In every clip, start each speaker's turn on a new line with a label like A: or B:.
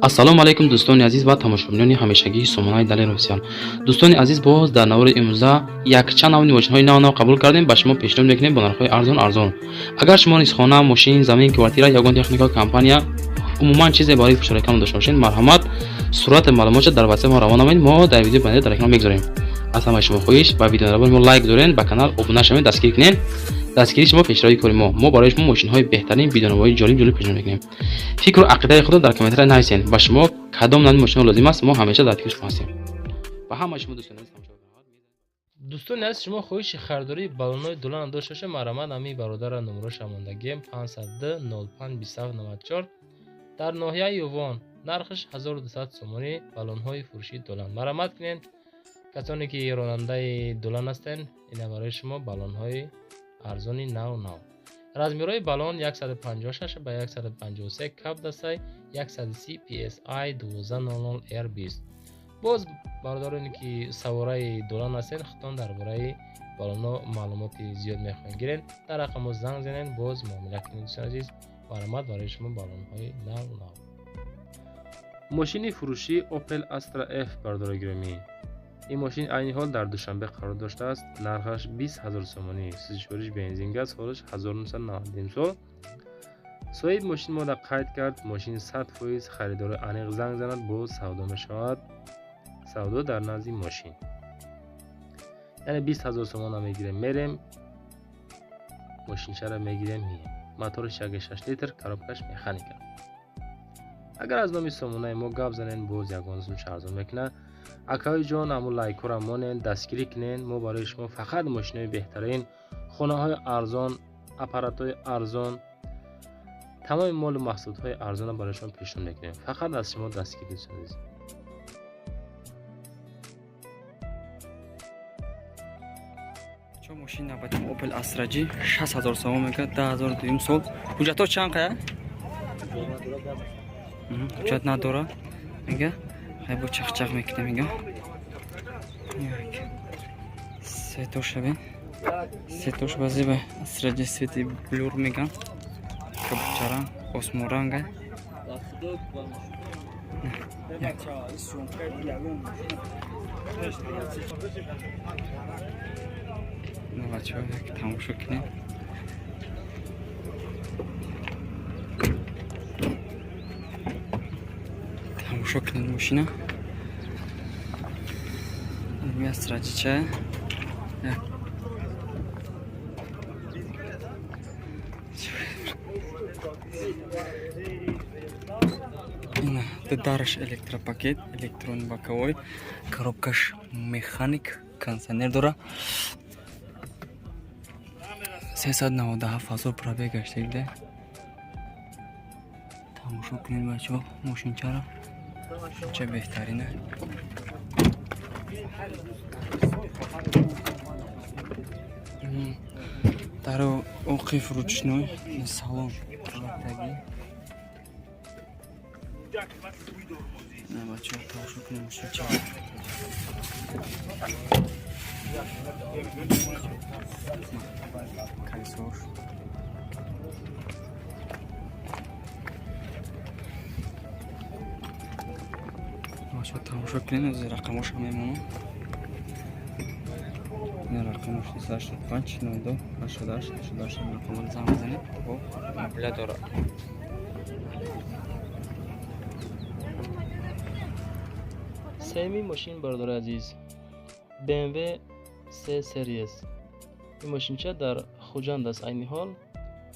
A: Ассалому алайкум, дӯстони азиз ва тамошобинони ҳамешагии сомонаи Далер Офисиал. Дӯстони азиз, боз дар навори имрӯза якчанд навъи мошинҳои нав нав қабул кардем, ба шумо пешниҳод мекунем бо нархҳои арзон арзон. Агар шумо низ хона, мошин, замин, квартира, ягон техника, компания, умуман чизе барои фурӯши реклама дошта бошед, марҳамат, сурати маълумотша дар ватсап мо равон намоед, мо дар видеои баъдӣ дар экран мегузорем. Аз ҳамаи шумо хоҳиш, ба видеонавори мо лайк дорен, ба канал обуна шавед, дастгирӣ кунед. Дастгирии шумо пешравии кори мо. Мо барои шумо мошинҳои беҳтарин, видеонавои ҷолиб ҷолиб пешниҳод мекунем. Фикру ақидаи худро дар комментария нависед, ба шумо кадом навъи мошинҳо лозим аст, мо ҳамеша дар фикри шумо ҳастем. Ба ҳамаи шумо, дӯстони азиз, тамошо.
B: Дӯстони азиз, шумо хоҳиши харидории баллонҳои Дулана дошта бошед, марҳамат, ҳамин бародарра номероша мондагием: 502 05 27 94, дар ноҳияи Ювон, нархаш 1200 сомонӣ. Баллонҳои фурӯшии Дулан, марҳамат кунед. Касоне ки ронандаи Дулан ҳастен, ина барои шумо баллонҳои арзони нав нав. Размерҳои баллон 156 ба 153, каб дастай, 130 PSI, 1200 R20. Боз бародароне ки савораи Дулан ҳастен, худтон дар бораи баллонҳо маълумоти зиёд мехоҳед гирен, дар рақамҳо занг занед, боз муомила кунед. Дӯстони азиз, марҳамат, барои шумо баллонҳои нав нав. Мошини фурӯшии Opel Astra F. Бародарои гиромӣ, ин мошин айни ҳол дар Душанбе қарор доштааст. Нархаш 20 000 сомонӣ, сӯзишвориш бензин, газ, солаш 1990 сол. Соҳиби мошин мода қайд кард, мошин 100%, харидори аниқ занг занад, боз савдо мешавад, савдо дар назди мошин. Яъне 20 000 сомона мегирем, мерем, мошинчаро мегирем, мием. Моториш 1,6 литр, коробкаш механика. Агар аз номи сомонаи мо гап занен, боз ягон сумша арзон мекунад. Акаи ҷон, ҳамун лайкҳоро монен, дастгирӣ кунен. Мо барои шумо фақат мошинои беҳтарин, хонаҳои арзон, аппаратҳои арзон, тамоми молу маҳсулотҳои арзонро барои шумо пешниҳод мекунем. Фақат аз шумо дастгирӣ, дӯстони азиз.
C: Чо, мошин навбатим Opel Astra G, 60 000 сомон мекунад, 2002 сол. Ҳуҷҷатҳо чанд қая? Ҳуҷҷат надора. Мега, хай, бо чахчах мекунем, мега. Як. Светоша бин. Светош базиба Astra G, цвети блюр меган. Кабучаранг, осморанга. Як. На, бачаҳо, як тамошо кунем. Тамошо кунед мошина. Ин Astra G ча. Як. Ина, дараш электропакет, электронный боковой, коробкаш механик, кондиционер дора. 397 ҳазор пробег гаштагида. Тамошо кунед, бачаҳо, мошинчаро. Мошинча беҳтарина. Дару оқиф ручной, салон таги. На, бачаҳо, тамошо кунед мошинчаро. Колесош. Бачаҳо, тамошо кунед, ҳозир рақамоша мемонам. Ин рақамош 85 02 88 88, рақамро занг бизанед, бо мобила дорад.
B: Сеюми мошин, бародари азиз, BMW 3 Series. Ин мошинча дар Хуҷанд аст айни ҳол.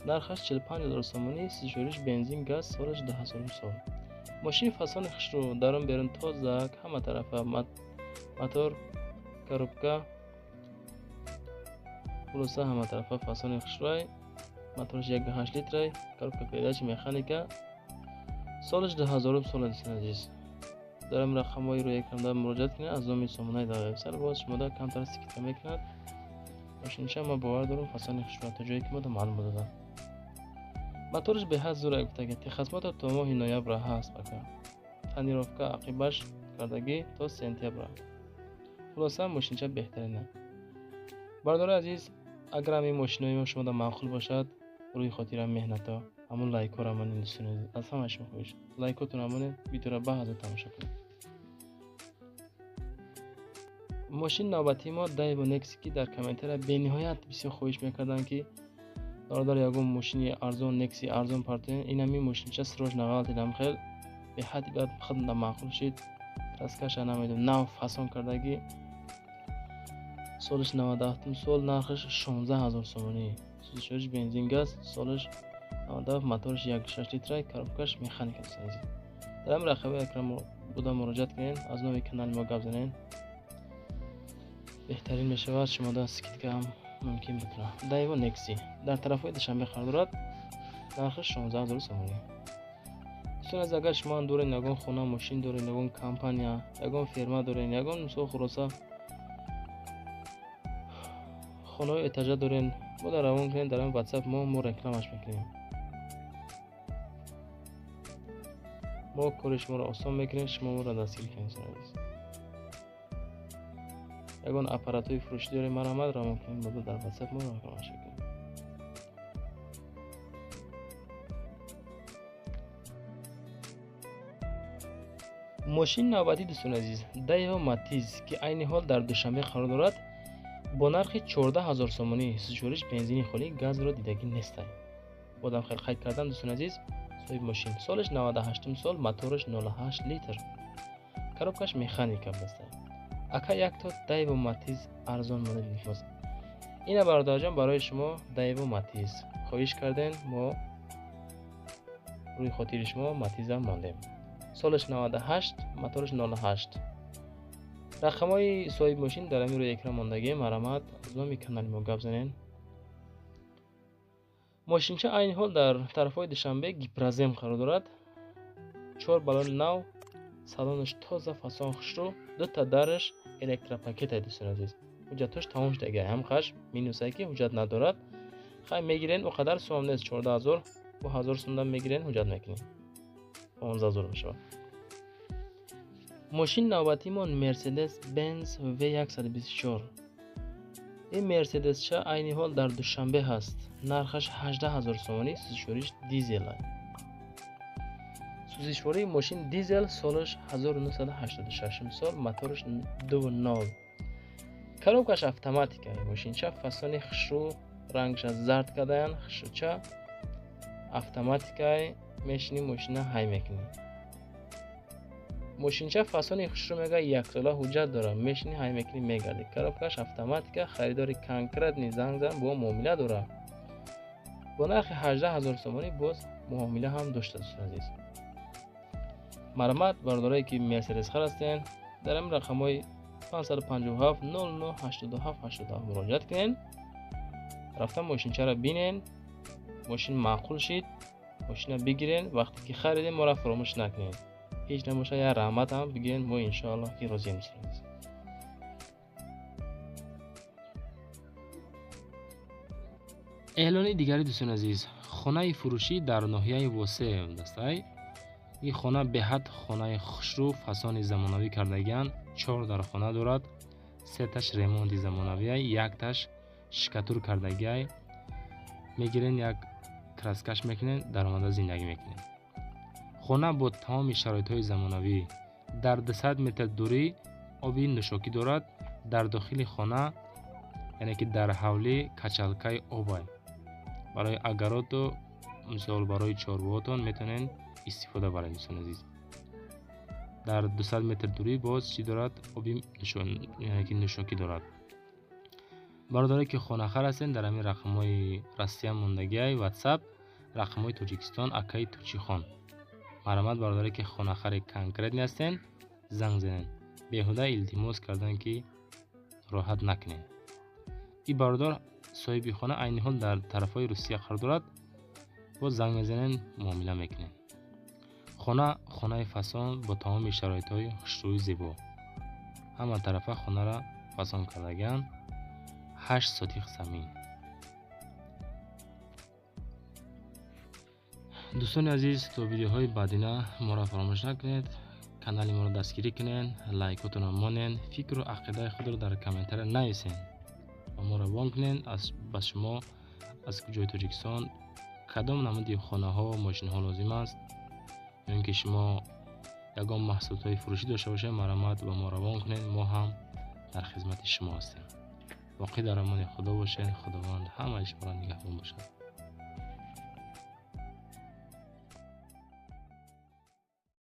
B: Нархаш 45 000 сомонӣ, сӯзишвориш бензин, газ, солаш 2000 сол. Мошин фасони хушрӯ, дарун берун тозак, ҳама тарафа, мотор, коробка, хулоса, ҳама тарафа фасони хушрӯй. Мотораш 1,8 литрай, коробка передачи механика. Солаш 2000 сола, дӯстони азиз. Дар ин рақамҳои рӯи экранда муроҷиат кунед, аз номи сомонаи Далер боз шумода камтар скидка мекунад. Мошинча, ма бовар дорам, фасони хушрӯ, то ҷое ки мода маълум додам. Мотораш беҳад зӯра гуфтага, техосмотр то моҳи ноябра ҳаст, ака. Тонировка ақибаш кардагӣ то сентябра. Хулоса, мошинча беҳтарина. Бародари азиз, агар ҳамин мошинои мо шумода маъқул бошад, рӯи хотира меҳнато. Ҳамон лайкҳоро монед, дӯстони азиз, аз ҳамаи шумо хоҳиш, лайкотонро монед, видеоро ба ҳазор тамошо кунед. Мошини навбатии мо Daewoo Nexi, ки дар комментария бениҳоят бисёр хоҳиш мекарданд, ки бародар, ягон мошини арзон, Nexi арзон партоен. Ин ҳамин мошинча срочно нағалтидам, хел беҳад баъд худам маъқул шид. Краскаша намедонам, нав фасон кардагӣ, солаш 97 сол, нархаш 16 000 сомонӣ. Сӯзишвориш бензин газ, солаш 97, мотораш 1,6 литра, коробкаш механика. Дӯстони азиз, дар ҳамин рақами экран буда муроҷиат кунед, аз номи канали мо гап занед, беҳтарин мешавад, шумода скидка ҳам мумкин бикунад. Daewoo Nexi дар тарафҳои Душанбе қарор дорад, нархаш 16 000 сомонӣ. Дӯстони азиз, агар шумо доред ягон хона, мошин доред, ягон компания, ягон ферма доред, ягон мисол хулоса хонаҳои этажа доред, мо дар равон кунед дар ҳамин WhatsApp мо рекламаш мекунем. Мо кори шуморо осон мекунем, шумо моро дастгирӣ кунед, дӯстони азиз. Ягон аппаратҳои фурӯшӣ дорем, марҳамат, равон кунед бода дар WhatsApp, мо рекламаш мекунем. Мошини навбатӣ, дӯстони азиз, Daewoo Matiz, ки айни ҳол дар Душанбе қарор дорад, бо нархи 14 000 сомонӣ. Сӯзишвориш бензини холӣ, газро дидагӣ нестай. Бодам хел қайд кардам, дӯстони азиз, соҳиби мошин солаш 98 сол, мотораш 0,8 литр, коробкаш механика будастай. Ака, якто Daewoo Matiz арзон монед, илтимос. Ина, бародарҷон, барои шумо Daewoo Matiz хоҳиш кардем, мо рӯи хотири шумо Матизам мондем. Солаш 98, мотораш 0,8. Рақамҳои соҳиби мошин дар ҳамин рӯи экран мондагӣ, марҳамат, аз номи канали мо гап занед. Мошинча айни ҳол дар тарафҳои Душанбе Гипрозем қарор дорад. Чор балони нав, салонаш тоза, фасон, хушрӯ, дута дараш электропакет. Дӯстони азиз, ҳуҷҷатҳош тамом шудагӣ, ҳамқаш минусае ки ҳуҷҷат надорад. Хай, мегирен, о қадар сумам нест, 14 000, бо 1000 сумда мегирен, ҳуҷҷат мекунем, 15 000 мешавад. Мошини навбатимон Mercedes Benz V124. Ин Мерседесча айни ҳол дар Душанбе ҳаст, нархаш 18 000 сомонӣ, сӯзишвориш дизел. Сӯзишвории мошин дизел, солаш 1986 сол, мотораш 2,0, коробкаш автоматика. Мошинча фасони хушрӯ, рангша зард кардаян, хушрӯча, автоматикай, мешинӣ, мошина ҳай мекунӣ. Мошинча фасони хушрӯ, мега, яксола ҳуҷҷат дорад, мешинӣ, ҳай мекунӣ, мегардӣ. Коробкаш автоматика, харидори конкретный занг зан, бо муомила дорад. Бо нархи 18 000 сомонӣ боз муомила ҳам дошта. Дӯстони азиз, марҳамат, бародарое ки мерседесхар ҳастен, дар ҳамин рақамҳои 557 00 87 87 муроҷиат кунед, рафта мошинчаро бинен, мошин маъқул шид, мошина бигирен. Вақте ки харидем, моро фаромӯш накунед, ҳеҷ набошад, як раҳмат ҳам бигирен, мо иншоаллоҳ ки розием, дӯстони азиз. Эълони дигари, дӯстони азиз, хонаи фурӯшӣ дар ноҳияи Восе дастай. Ин хона беҳад хонаи хушрӯ, фасони замонавӣ кардагианд, чор дар хона дорад, сеташ ремонти замонавиай, якташ штукатур кардагиай. Мегирен, як краскаш мекунен, даромада зиндагӣ мекунен. Хона бо тамоми шароитҳои замонавӣ, дар 200 метр дурӣ оби нӯшокӣ дорад, дар дохили хона, яъне ки дар ҳавлӣ, качалкаи обай барои огородту, мисол барои чорвоҳотон метавонед истифода баред. Дӯстони азиз, дар 200 метр дурӣ боз чӣ дорад? Оби яъне ки нӯшокӣ дорад. Бародаре ки хонахар ҳастен, дар ҳамин рақамҳои Россия мондагиай WhatsApp, рақамҳои Тоҷикистон акаи Тучихон. Марҳамат, бародаре ки хонахари конкретный ҳастен, занг занед. Беҳуда илтимос кардан ки роҳат накунед. Ин бародар соҳиби хона айни ҳол дар тарафҳои Русия қарор дорад, боз занг мезанед, муомила мекунед. Хона хонаи фасон бо тамоми шароитҳои хушрӯи зебо, ҳама тарафа хонаро фасон кардагианд, 8 сотих замин. Дӯстони азиз, то видеоҳои баъдина моро фаромӯш накунед, канали моро дастгирӣ кунед, лайкотонро монед, фикру ақидаи худро дар комментария нависед ва моро вон кунед. Ба шумо аз куҷои Тоҷикистон Кадом намуди хонаҳо, мошинҳо лозим аст ё ин ки шумо ягон маҳсулотҳои фурӯшӣ дошта бошед, марҳамат, ба мо равон кунед, мо ҳам дар хизмати шумо ҳастем. Боқӣ дар амони Худо бошед, Худованд ҳамаи шуморо нигаҳбон бошад.